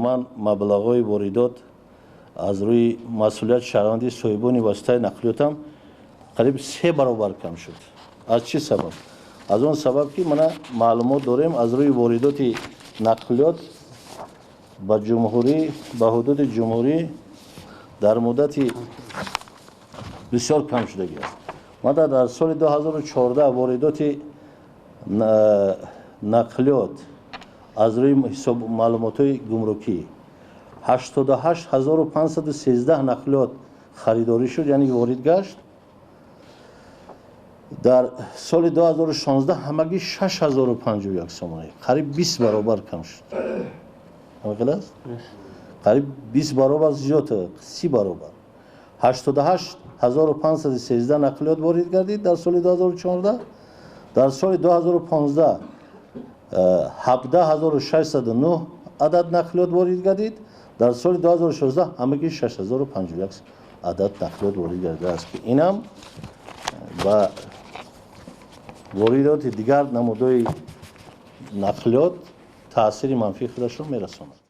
Умуман, маблағҳои воридот аз рӯи масъулияти шаҳрвандии соҳибони воситаи нақлиётам қариб 3 баробар кам шуд. Аз чӣ сабаб? Аз он сабаб, ки мана маълумот дорем, аз рӯи воридоти нақлиёт ба ҷумҳурӣ, ба ҳудуди ҷумҳурӣ дар муддати бисёр кам шудагӣ аст. Мада дар соли 2014 воридоти нақлиёт аз рӯи ҳисоб маълумотҳои гумрукӣ 88 513 нақлиёт харидорӣ шуд, яъне ворид гашт. Дар соли 2016 ҳамагӣ 6051 сомонӣ, қариб 20 баробар кам шуд. Ҳамин аст, қариб 20 баробар зиёд, 30 баробар. 88 513 нақлиёт ворид гардид дар соли 2014. Дар соли 2015 17 609 адад нақлиёт ворид гардид. Дар соли 2016 ҳамагӣ 6051 адад нақлиёт ворид гардидааст, ки инам ба воридоти дигар намудҳои нақлиёт таъсири манфии худашро мерасонад.